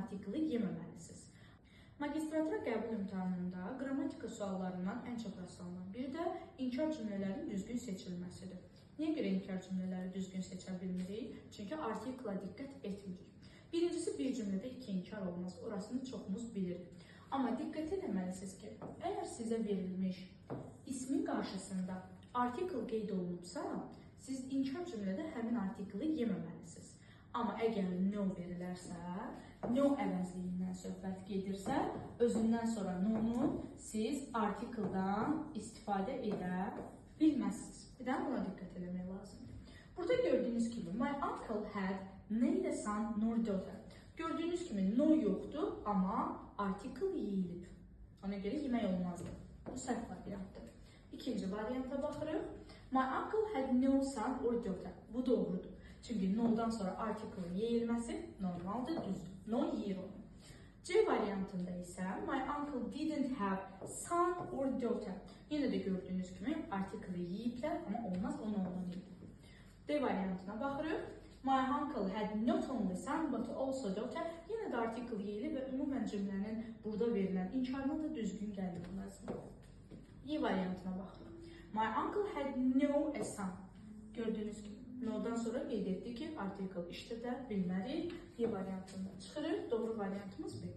artiklı yeməməlisiniz. Magistratura qəbul imtahanında qrammatika suallarından ən çox rastlanan biri də inkar cümlələrin düzgün seçilməsidir. Niyə görə inkar cümlələri düzgün seçə bilmirik? Çünki artikla diqqət etmirik. Birincisi, bir cümlədə iki inkar olmaz. Orasını çoxumuz bilirik. Amma diqqət eləməlisiniz ki, əgər sizə verilmiş ismin qarşısında artikel qeyd olunubsa, siz inkar cümlədə həmin artiklı yeməməlisiniz. Amma əgər no verilərsə, no əvəzliyindən söhbət gedirsə, özündən sonra no-nu siz artikeldan istifadə edə bilməzsiniz. Bir də buna diqqət eləmək lazımdır. Burada gördüyünüz kimi my uncle had neither son nor daughter. Gördüyünüz kimi no yoxdur, amma artikel yeyilib. Ona görə yemək olmazdı. Bu səhv variantdır. İkinci varianta baxırıq. My uncle had no son or daughter. Bu doğrudur. Çünki no'dan sonra artikelin yeyilməsi normaldır, düzdür. No yeyir onu. C variantında isə my uncle didn't have son or daughter. Yenə də gördüyünüz kimi artikeli yeyiblər, amma olmaz, o no-dan yeyib. D variantına baxırıq. My uncle had not only son but also daughter. Yenə də artikel yeyilib və ümumən cümlənin burada verilən inkarına da düzgün gəlmək lazımdır. E variantına baxırıq. My uncle had no a son. Gördüyünüz kimi no'dan sonra qeyd etdi ki, artikel işlədə bilmərik. E variantından çıxırıq. Doğru variantımız B.